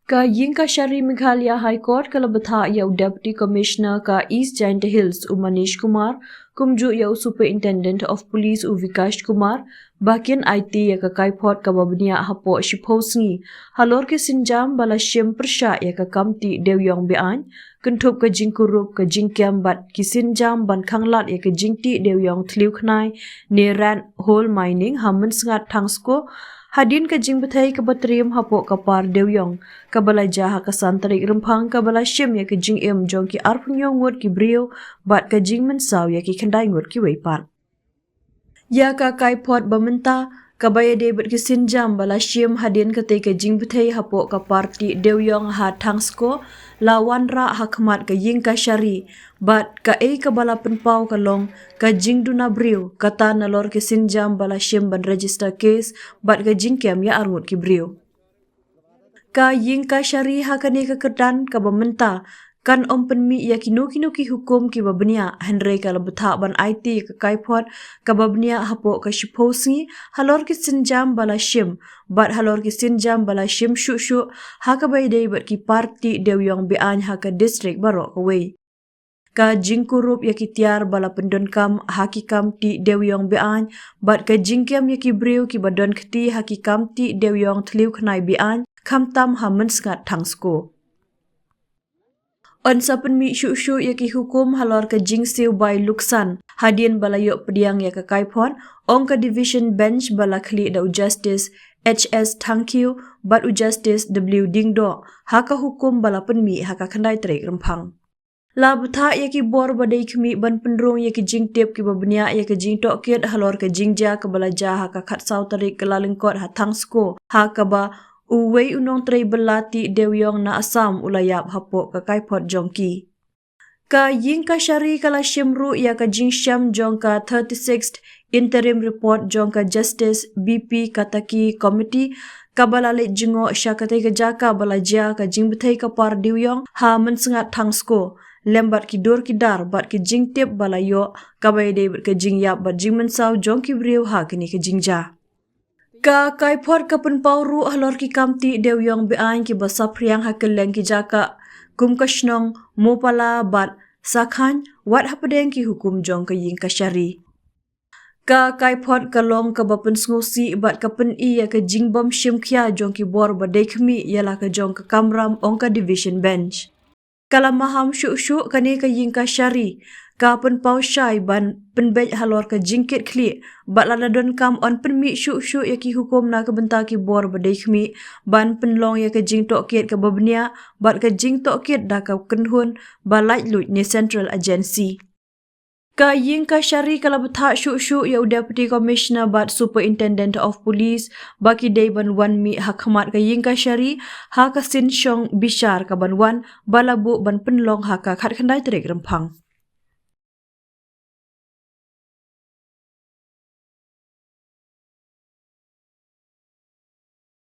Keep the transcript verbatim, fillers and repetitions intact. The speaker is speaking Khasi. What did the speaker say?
Ka Ïing Kashari Meghalaya High Court ka la bthah ïa u Deputy Commissioner ka East Jaintia Hills u Manish Kumar, kumjuh ïa u Superintendent of Police u Vikash Kumar, ba kin aiti ïa ka kaiphod kaba bniah hapoh shiphew sngi halor ki sienjam ba la shim pyrshah ïa ka kam tih dewïong be-aiñ, kynthup ka jingkurup, ka jingkem bad ki sienjam ban khanglad ïa ka jingtih dewïong thliew khnai ne rat hole mining ha Mynsngat Thangsko, hadien ka jingbthei kaba triem hapoh ka par dewïong kaba la jia ha ka san tarik Rymphang, kaba la shim ïa ka jingim jong ki arphew hynñiew ngut ki briew bad ka jingmynsaw ïa ki khyndai ngut kiwei pat. Ïa ka kaiphod ba mynta, kaba ïadei bad ki sienjam ba la shim hadien katei ka jingbthei hapoh ka par tih dewïong ha Thangsko, la wanrah ha khmat ka Ïing Kashari, bad kaei kaba la pynpaw ka long ka jingduna briew, kata nalor ki sienjam ba la shim ban register case bad ka jingkem ïa arngut ki briew. Ka Ïing Kashari ha kane ka kyrdan kaba mynta kan ym pynmih ïa kino kino ki hukum kiba bniah, hynrei ka la bthah ban aiti ïa ka kaiphod kaba bniah hapoh ka shiphew sngi halor ki sienjam ba la shim, bad halor ki sienjam ba la shim shuh shuh ha kaba ïadei bad ki par tih dewïong be-aiñ ha ka district baroh kawei. Ka jingkurup ïa ki tiar ba la pyndonkam ha ki kam tih dewïong be-aiñ, bad ka jingkem ïa ki briew kiba don kti ha ki kam tih dewïong thliew khnai be-aiñ, khamtam ha Mynsngat Thangsko. Yn sa pynmih shuh shuh ïa ki hukum halor ka jingsiew bai luksan hadien ba la ïoh pdiang ïa ka kaiphod, ong ka Division Bench ba la khlieh da u Justice H S Thangkhiew bad u Justice W Diengdoh ha ka hukum ba la pynmih ha ka khyndai tarik Rymphang. La bthah ïa ki bor ba dei khmih ban pynrung ïa ki jingtip kiba bniah ïa ka jingtohkit halor ka jingjia kaba la jia ha ka khatsaw tarik Kyllalyngkot ha Thangsko, ha kaba uwei u nongtrei bylla tih dewïong na Assam u la ïap hapoh ka kaiphod jong ki. Ka Ïing Kashari ka la shim ruh ïa ka jingshem jong ka thirty-sixth Interim Report jong ka Justice B P Kataki Committee, kaba la leit jngoh sha katei ka jaka ba la jia ka jingbthei ka par dewïong ha Mynsngat Thangsko, lem bad ki dur ki dar bad ki jingtip ba la ïoh kaba ïadei bad ka jingïap bad jingmynsaw jong ki briew ha kane ka jingjia. Ka kaiphod ka pynpaw ruh halor ki kam tih dewïong be-aiñ kiba saphriang ha kylleng ki jaka kum ka shnong Mopala bad Sakhain, wat hapdeng ki hukum jong ka Ïing Kashari. Ka kaiphod ka long kaba pynsngewsih bad ka pyni ïa ka jingbym shim khia jong ki bor ba dei khmih ïa la ka jong ka kamram, ong ka Division Bench. Ka la maham shuh shuh kane ka Ïing Kashari, ka pynpaw shai ban pynbeit halor ka jingkit khlieh, bad lada donkam yn pynmih shuh shuh ïa ki hukum na ka bynta ki bor ba dei khmih, ban pynlong ïa ka jingtohkit kaba bniah bad ka jingtohkit da ka kynhun ba laitluid ne Central Agency. Ka Ïing Kashari ka la bthah shuh shuh ïa u Deputy Commissioner bad Superintendent of Police ba ki dei ban wan mih ha khmat ka Ïing Kashari ha ka sien shong bishar kaban wan, ba la buh ban pynlong ha ka khatkhyndai tarik Rymphang.